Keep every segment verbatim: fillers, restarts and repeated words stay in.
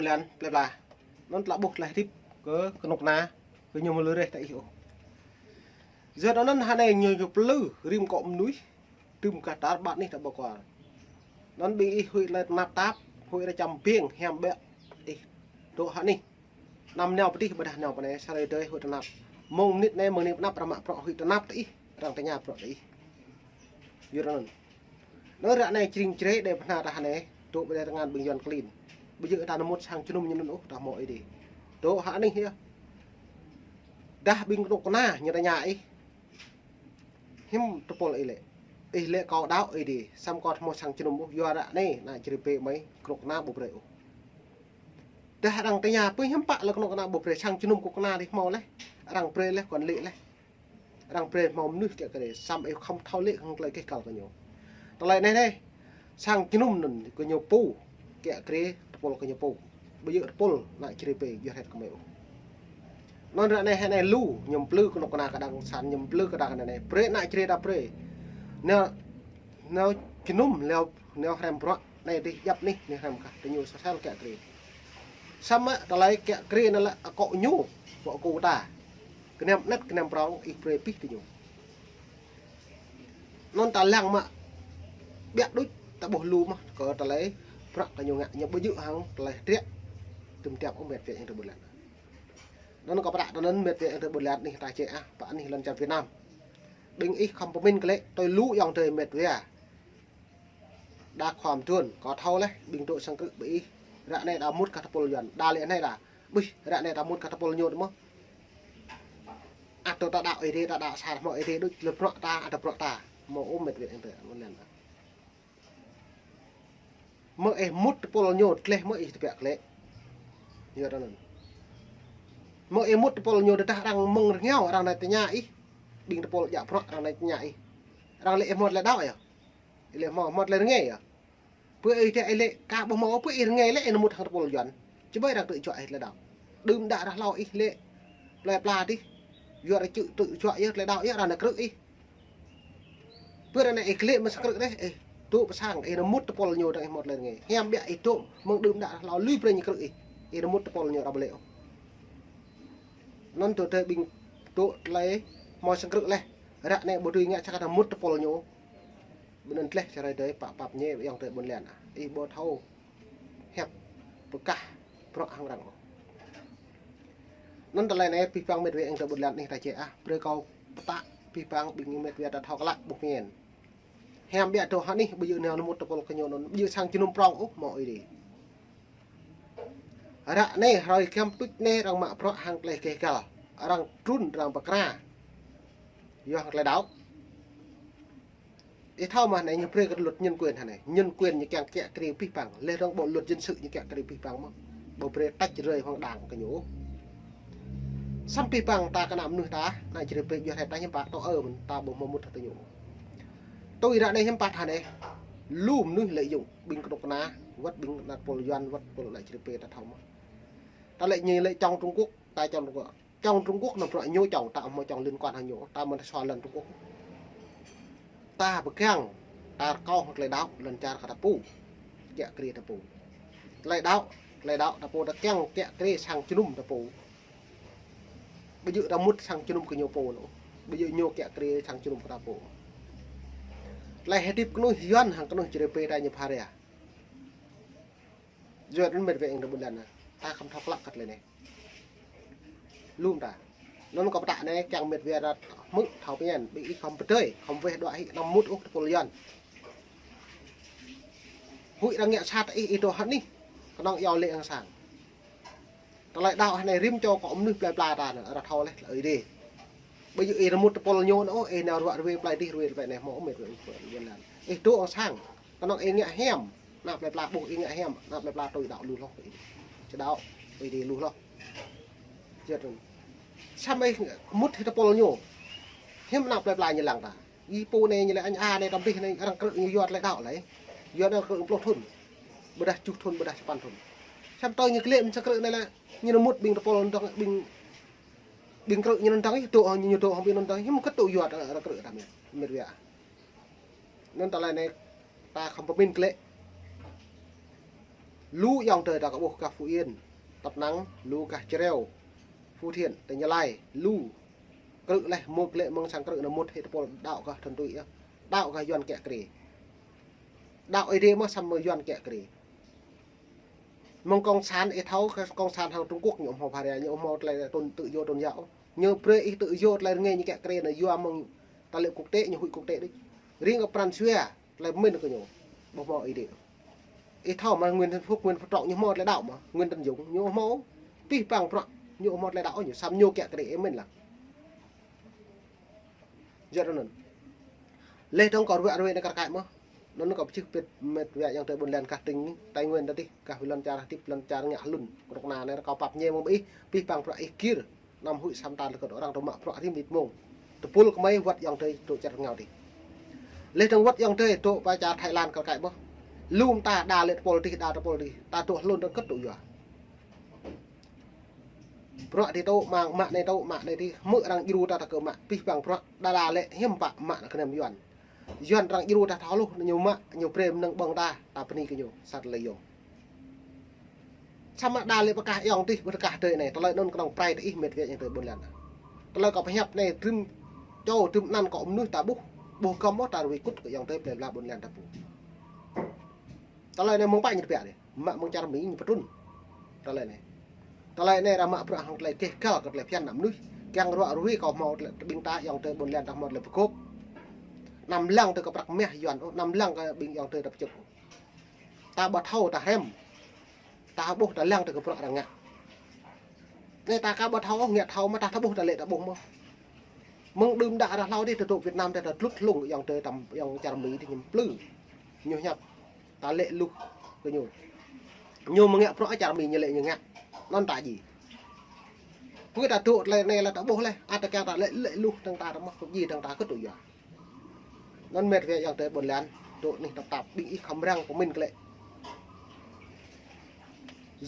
Lan plơi pla. Anŭn tơlơi ƀuh tơlơi hơdip kơ kơnuk kơna, kơ ñu mơ̆ lơi rĕh ta ih ôh. Yua anŭn hơnai ñu ñu plư rĭm akŏ mơnuih, tơm kah tar ƀar anih ta ƀu kual. Anŭn ƀing ih huĭ tơlơi tơnap tap, huĭ rơčăm ƀing hiam ƀĕ ih dŏ hơnih. Anăm nao pơ adih ƀôdah nao pơ anai, sa hrơi tơdơi huĭ tơnap. Mơ̆ng mơnit anai, mơ̆ng anai pơ anăp arăng mă bruă huĭ tơnap ta ih, arăng tơña bruă ta ih. Yua anŭn. Anŭn ră anai čring črê đe pơhna ta hơnai, dŏ ƀơi tơngan ƀing Yuan klin. Ƀu djơ̆ ta nao mŭt sang jơnum ñu anŭn ôh, ta hmâo Ơi Adai. Dŏ hơnih yơh. Dah ƀing kơnuk kơna ñu tơña ih. Hiư̆m tơpul ih lĕ? Ih lĕ kâo đaŏ Ơi Adai, samơ̆ kâo ƀu hmâo sang jơnum ôh, yua ră anai ană čơrê pê mơi kơnuk kơna ƀu brơi ôh. Dah arăng tơña pơ hiư̆m pă lĕ kơnuk kơna ƀu brơi, sang jơnum kơnuk kơna dih hmâo laih, arăng brơi laih, kŏn lĕ laih. Arăng brơi hmâo mơnuih kiă kriê, samơ̆ ih khŏm thâo lĕ hăng tơlơi keh kăl kơ ñu. Tơlơi anai anai, sang jơnum anŭn kơ ñu pô, kiă kriê tơpul kơ ñu pô. Ƀu djơ̆ tơpul ană čơrê pê djuai hrĕt kơ mơi ôh. Anŭn ră anai hơnai lu, ñu plư kơnuk kơna kơdang sang, ñu plư kơdang anai anai. Brơi ană čơrê ta brơi. Nao, nao jơnum leo, nao hrăm bruă, anai dih djăp anih, anai hrăm kah, tơ ñu sơsel kiă kriê. Samơ̆ tơlơi kiă kriê anŭn lĕ akŏ ñu, ƀu akŏ ta. Kơnăm anet, kơnăm prŏng, ih brơi pih tơ ñu. Anŭn ta lăng mă ƀiă đôč, ta ƀuh lu mơ̆ kơ tơlơi bruă kơ ñu ngă, ñu ƀu djơ̆ hăng tơlơi hơdră tơm tiap ôh met wa ayŏng adơi ƀôn lan. Anŭn kơ pơtă tơ anŭn met wa ayŏng adơi ƀôn lan anih ta čê ah, pơ anih lŏn čar Việt Nam. Ƀing ih khŏm pơmĭn kơ lĕ, tui lu ayŏng adơi met wa đa khua mơduôn, kâo thâo laih, ƀing dŏ sang krư̆ ƀing ih. Ră anai đa mŭt kơ tơpul Yuan, đa lĕ anai đa. Ƀuh, ră anai đa mŭt kơ tơpul ñu tơ mơ̆. Ăt ta đaŏ Ơi Adai, ta đaŏ sa hmâo Ơi Adai đôč, lĕ bruă ta, ăt bruă ta. Hmâo ôh met wa ayŏng adơi ƀôn lan. Mơ̆ ih mŭt tơpul ñu tơleh mơ̆ ih tơbiă kơ lĕ. Yua anŭn. Mơ̆ ih mŭt tơpul ñu tơdah arăng mơ̆ng rơngiao, arăng anai tơña ih. Ƀing tơpul djă bruă arăng anai tơña ih. Arăng lĕ ih hmâo tơlơi đaŏ yơh. Ih lĕ hmâo, hmâo tơlơi rơngai yơh. Pơ ih tơ ih lĕ, kah ƀu hmâo pơ ih rơngai lĕ, ih nao mŭt hăng tơpul Yuan. Čơbơi arăng tơčuă ih tơlơi đaŏ. Đưm đă rah hlâo ih lĕ. Plơi pla dih. Yua arăng čư̆ tơčuă yơh tơlơi đaŏ yơh arăng nao krư̆ ih. Pơ ră anai ih klĕ mă sang krư̆ dih, ih dŏ pơ sang, ih nao mŭt tơpul ñu dơ̆ng ih hmâo tơlơi rơngai. Hiam ƀiă ih dŏ, mơ̆ng đưm đă rah hlâo lui brơi ñu krư̆ ih. Ih nao mŭt tơpul ñu arăng ƀu lĕ ôh. Anŭn tơ tơ ƀing dŏ tơlơi hmâo sang krư̆ laih. Ră anai ƀu dưi ngă sa kơ nao mŭt tơpul ñu. Bơnăn tơleh čơrai tơi pă pap ñe ayŏng adơi ƀôn lan ah. Ih ƀu thâo hiăp pơkah bruă hăng arăng ôh. Anŭn tơlơi anai pih pang met wa ayŏng adơi ƀôn lan anih ta čê ah. Brơi kâo pơtă pih pang ƀing met wa ta thâo klă ƀuh ñen. Hiam ƀiă dŏ hơnih ƀu djơ̆ nao mŭt tơpul kơ ñu anŭn, ƀu djơ̆ sang jơnum prŏng ôh hmâo Ơi Adai. Ră anai hrơi giăm tuč anai arăng mă bruă hăng tơlơi keh kăl. Arăng trŭn arăng pơkra. Yua hăng tơlơi đaŏ. Ih thâo mơ̆ anai ñu brơi kơ luật nhân quyền hơnai. Nhân quyền ñu kiăng kiă kriê pih pang. Lĕ rŏng bộ luật dân sự ñu kiă kriê pih pang mơ̆. Ƀu brơi tăč rơi hăng đảng kơ ñu. Samơ̆ pih pang ta kơ ană mơnuih ta, ană čơrê pê djuai hrĕt ta hiư̆m pă tơ ơ mơ̆n ta ƀu hmâo mŭt hăng tơ ñu. Tui ră anai hiư̆m pă hơnai. Lu mơnuih lợi dụng ƀing kơnuk kơna, wơ̆t ƀing ană tơpul Yuan, wơ̆t tơpul ană čơrê pê ta thâo mơ̆. Ta lĕ ñu lĕ chống Trung Quốc, ta chống Trung Quốc. Chống Trung Quốc anŭn bruă ñu chống, ta ƀu hmâo chống liên quan hăng ñu, ta mơ̆n ta sua lŏn Trung Quốc. Ta pơgang, ta rơkâo hăng tơlơi đaŏ, lŏn čar kơ ta pô. Kiă kriê ta pô. Tơlơi đaŏ, tơlơi đaŏ ta pô, ta kiăng kiă kriê sang jơnum ta pô. Ƀu djơ̆ ta mŭt sang jơnum kơ ñu pô anŭn. Ƀu djơ̆ ñu kiă kriê sang jơnum kơ ta pô. Tơlơi hơdip kơnuih Yuan hăng kơnuih čơrê pê ta ñu phara. Yua anŭn met wa ayŏng adơi ƀôn lan ah. Ta khŏm thâo klă kơ tơlơi anai. Lŏm ta. Anŭn kâo pơtă anai kiăng met wa ta hmư̆ thâo pơñen, ƀing ih khŏm pơdơi, khŏm weh đuaĭ hĭ, anăm mŭt ôh tơpul Yuan. Huĭ arăng ngă sat ih, ih dŏ hơnih. Kơnơ̆ng iâu lĕ hăng sang. Tơlơi đaŏ hơnai rĭm čô akŏ mơnuih plơi pla ta anŭn, arăng thâo laih tơlơi Ơi Adai. Ƀu djơ̆ ih nao mŭt tơpul ñu anŭn ôh, ih nao ruă ruai plơi dih ruai plơi anai hmâo ôh met wa ayŏng adơi ƀôn lan. Ih dŏ hăng sang. Kơnơ̆ng ih ngă hiam, ană plơi pla ƀuh ih ngă hiam, ană plơi pla tui đaŏ lu hloh kơ ih. Či đaŏ, Ơi Adai lu hloh. Jơ̆ anŭn. Samơ̆ ih mŭt hĭ tơpul ñu. Hiư̆m ană plơi pla ñu lăng ta. Ih pô anai ñu lĕ añ a anai tơm dih anai arăng krư̆ ñu yua tơlơi đaŏ lĕ. Yua anŭn krư̆ pluh thŭn. Ƀôdah tơjuh thŭn, ƀôdah sapăn thŭn. Samơ̆ tơl ñu klĕ mơ̆ng sang krư̆ anai lĕ, ñu nao mŭt ƀing tơpul anŭn dơ̆ng, ƀing, ƀing krư̆ ñu anŭn dơ̆ng ih, dŏ hăng ñu, ñu dŏ hăng ƀing anŭn dơ̆ng, hiư̆m kơ tŭ yua arăng krư̆ ta met, met wa. Anŭn tơlơi anai ta khŏm pơmĭn kơ lĕ. Lu ayŏng adơi ta kơ ƀuh gah Phú Yên, tăp năng, lu gah Jreo, Phú Thiện, tỉnh Gia Lai, lu. Krư̆ laih, mơ̆ng lĕ mơ̆ng sang krư̆ nao mŭt hĭ tơpul đaŏ gah thŭn tui ah. Đaŏ gah Yuan kiă kriê. Đaŏ Ơi Adai mơ̆ samơ̆ Yuan kiă kriê. Mơ̆ng cộng sản ih thâo, cộng sản hăng Trung Quốc ñu hmâo phara, ñu hmâo tơlơi tôn, tự do tôn giáo. Ñu brơi ih tự do tơlơi rơngai ñu kiă kriê nao yua mơ̆ng ta lĕ quốc tế, ñu huĭ quốc tế đôč. Riêng kơ pran jua, tơlơi pơmĭn kơ ñu. Ƀu hmâo Ơi Adai. Ih thâo mơ̆ Nguyễn Xuân Phúc, Nguyễn Phú Trọng ñu hmâo tơlơi đaŏ mơ̆, Nguyễn Tấn Dũng ñu hmâo, pih păng bruă, ñu hmâo tơlơi đaŏ ñu, samơ̆ ñu kiă kriê ih mĭn lah. Yua anŭn. Laih dơ̆ng kâo ruă ruai nao kar kaĭ mơ̆. Anŭn kâo pơčih pĭt met wa ayŏng adơi ƀôn lan gah tỉnh Tây Nguyên ta dih, gah wĭ lŏn čar, hơdip lŏn čar ngă hlŭn. Kơnuk kơna anai kâo pap ñe mơ̆ng ƀing ih, pih păng bruă ih gir. Anăm huĭ săm ta lơkơt arăng dŏ mă bruă rĭm rit mông. Tơpul kơmơi wơ̆t ayŏng adơi dŏ čar rơngiao dih. Laih dơ̆ng wơ̆t ayŏng adơi dŏ pơ čar Thái Lan kar kaĭ mơ̆. Lu mơta đa lĕ tơpul dih, đa tơpul dih. Ta dŏ hlŭn dơ̆ng kơt dŏ yua. Bruă dih tŏ mă, mă anai tŏ, mă anai dih, hmư̆ arăng djru ta ta kơ mă, pih păng bruă, đa đa lĕ hiư̆m pă mă ană kơnăm Yuan. Yuan arăng djru ta thâo hluh, ñu mă, ñu brơi mơnơ̆ng ƀơ̆ng ta, ta bơni kơ ñu, sat lĕ yŏng. Samơ̆ đa lĕ pơkah ayŏng dih, pơkah adơi anai, tơlơi anŭn kơnơ̆ng prai tơ ih met wa ayŏng adơi ƀôn lan. Tơlơi kâo pơhiăp anai, trŭm čô, trŭm anăn kơ mơnuih ta ƀuh, ƀuh gơ̆m ôh ta ruai kŭt kơ ayŏng adơi plei pla ƀôn lan ta ƀuh. Tơlơi anai mơ̆ng pă ñu tơbiă dih. Mă mơ̆ng čar Mi ñu pơtrŭn. Tơlơi anai. Tơlơi anai arăng mă bruă hăng tơlơi keh gal kơ tơlơi phiăn ană mơnuih. Kiăng ruă ruai kâo hmâo tơlơi ƀing ta ayŏng adơi ƀôn lan ta hmâo tơlơi pơgop. Anăm lăng tơ kơ prăk mah Yuan ôh, anăm lăng kơ ƀing ayŏng adơi ta pơčŭt ôh. Ta ƀu thâo ta hrăm. Ta ƀuh ta lăng tơ kơ bruă arăng ngă. Anai ta ka ƀu thâo ôh, ngă thâo mơ̆ ta thâo ƀuh ta lĕ ta ƀuh mơ̆. Mơ̆ng đưm đă ră hlâo dih ta dŏ Việt Nam ta, ta tlut hlung ayŏng adơi ta, ayŏng čar Mi dih ñu plư. Ñu hiăp. Ta lĕ luh kơ ñu. Ñu mơ̆ ngă bruă čar Mi ñu lĕ ñu ngă. Anŭn ta ji. Pơ ta dŏ tơlơi anai lĕ ta ƀuh laih, ăt ta kiăng ta lĕ, lĕ luh dơ̆ng ta, ta mơ̆ kơ ji dơ̆ng ta kơt dŏ yua. Anŭn met wa ayŏng adơi ƀôn lan, dŏ anih tơpă tơpă, ƀing ih khŏm răng pơmĭn kơ lĕ.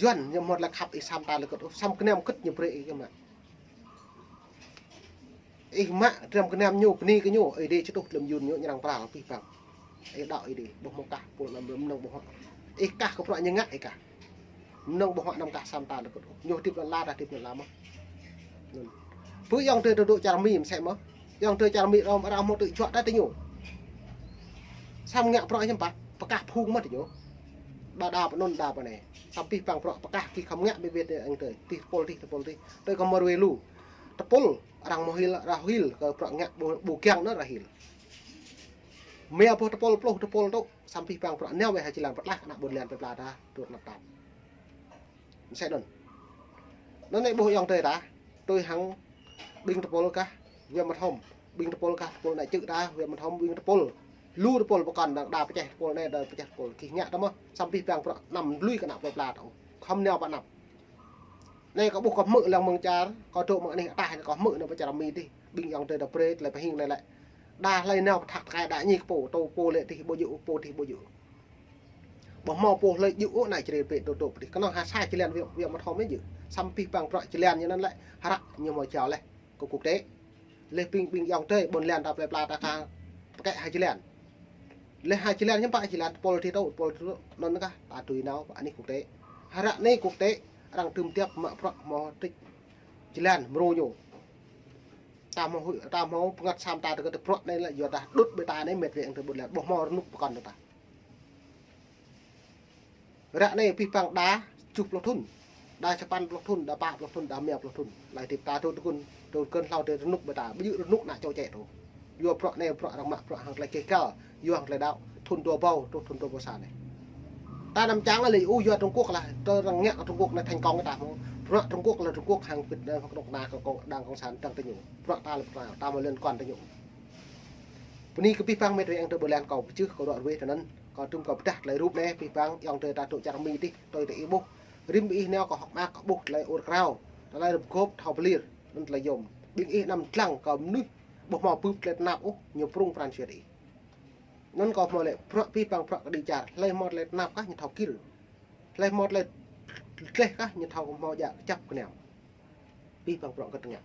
Yuan ñu hmâo tơlơi khăp ih săm ta lơkơt ôh, săm kơnăm kơt ñu brơi ih kơ mă. Ih mă, dram kơnam ñu, bơni kơ ñu, Ơi Adai čơtuh tơlơi mơyun ñu, ñu arăng pral, pih păng. Ih đaŏ Ơi Adai, ƀu hmâo kah, pul anăm mơnơ̆ng ƀu hmâo. Ih kah kơ bruă ñu ngă, ih kah. Mơnơ̆ng ƀu hmâo anăm kah săm ta lơkơt ôh. Ñu hơdip lŏn la, ta hơdip lŏn la mơ̆. Anŭn. Pơ ayŏng adơi dŏ čar Mi mơsĕ mơ̆. Ayŏng adơi čar Mi rŏm, arăng hmâo tŭ juă ta tơ ñu. Săm ngă bruă hiư̆m pă, pơkah phung mơ̆ tơ ñu. Đa đa pơ anŭn đa pơ anai. Săm pih păng bruă pơkah kơ khŏm ngă bĕ bĕ tơ ayŏng adơi. Dih tơpul dih, tơpul dih. Tơ kơ mơruai lu. Tơpul arăng mơhil, arăng hil kơ bruă ngă ƀu, ƀu kiăng anŭn arăng hil. Mơ̆ ƀuh tơpul, pluh tơpul tŭ, săm pih păng bruă nao wai ha jơlan pơtlaih ană ƀôn lan plei pla ta, dŏ tơnap tap. Mơsĕ anŭn. Anŭn anai ƀuh ayŏng adơi ta, tui hăng ƀing tơpul gah, wia mơthom, ƀing tơpul gah, tơpul ană čư̆ ta, wia mơthom, ƀing tơpul. Lu tơpul pơkŏn dơ̆ng đa pơčeh tơpul anai, đa pơčeh tơpul. Gih ngă ta mơ̆, săm pih păng bruă anăm lui kơ ană plei pla ta. Khŏm nao pơ anăp. Anai kâo ƀuh kâo hmư̆ lăng mơ̆ng čar, kâo dŏ mơ̆ng anih ataih anai kâo hmư̆ nao pơ čar Mi dih, ƀing ayŏng adơi ta brơi tơlơi pơhing anai lĕ. Đa hlơi nao pơthak tơkai đa ñik pô, tơ pô lĕ dih ƀu djơ̆, pô dih ƀu djơ̆. Ƀu hmâo pô hlơi djơ̆ ôh ană Jrai pĕ dŏ dŏ pơ dih. Kơnơ̆ng ha sa jơlan wia, wia mơthom anai djơ̆. Săm pih păng bruă jơlan ñu anŭn lĕ, hră ñu hmâo jao laih kơ quốc tế. Laih ƀing, ƀing ayŏng adơi ƀôn lan ta plei pla ta ka pơkĕ ha jơlan. Laih ha jơlan hiư̆m pă jơlan tơpul dih tŭ, tơpul dih tŭ, anŭn kah ta tui nao pơ anih quốc tế. Hră anai quốc tế, arăng tŭm tiăp mă bruă hmâo trích jơlan mrô ñu. Ta hmâo huĭ, ta hmâo pơngăt săm ta tơ kơ tơlơi bruă anai lĕ yua ta đŭt ƀơi ta anai met wa ayŏng adơi ƀôn lan, ƀu hmâo rơnŭk pơkŏn ta. Ră anai pih păng đa tơjuh pluh thŭn, đa sapăn pluh thŭn, đa pă pluh thŭn, đa rơma pluh thŭn. Laih hơdip ta dŏ tơgŭn, dŏ tơgŭn hlâo tơ rơnŭk ƀơi ta, ƀu djơ̆ rơnŭk ană čô čĕ tŭ. Yua bruă anai, bruă arăng mă bruă hăng tơlơi keh gal, yua hăng tơlơi đaŏ, thŭn dua rơbâo, truh thŭn dua rơbâo sa anai. Ta anăm čang lĕ, ơ, yua Trung Quốc lah, tơ arăng ngă kơ Trung Quốc anai thành công kơ ta hmâo. Bruă Trung Quốc lah Trung Quốc hăng pit anai hăng kơnuk kơna kơ kâo đang cộng sản dơ̆ng tơ ñu. Bruă ta lĕ bruă ta hmâo liên quan tơ ñu. Bơni kơ pih păng met wa ayŏng adơi ƀôn lan kâo pơčih kâo ruă ruai tơ anŭn. Kâo tŭm kâo pơdah tơlơi rup anai pih păng ayŏng adơi ta dŏ čar Mi dih tui tơ ih ƀuh. Rĭm ih nao kâo hơ̆k mơak kâo ƀuh tơlơi ur krao. Tơlơi rơp gôp thâo pơlir. Anŭn tơlơi yôm. Ƀing ih anăm dlăng kơ mơnuih ƀu hmâo bưp tơlơi tơnap ôh, ñu prŭng pran jua ih. Anŭn kâo hmâo lĕ bruă pih păng bruă kơđi čar. Hlơi hmâo tơlơi tơnap kah ñu thâo kir. Hlơi hmâo tơlơi gleh kah ñu thâo hmâo djă kơjăp kơnam. Pih păng bruă kơ tơnap.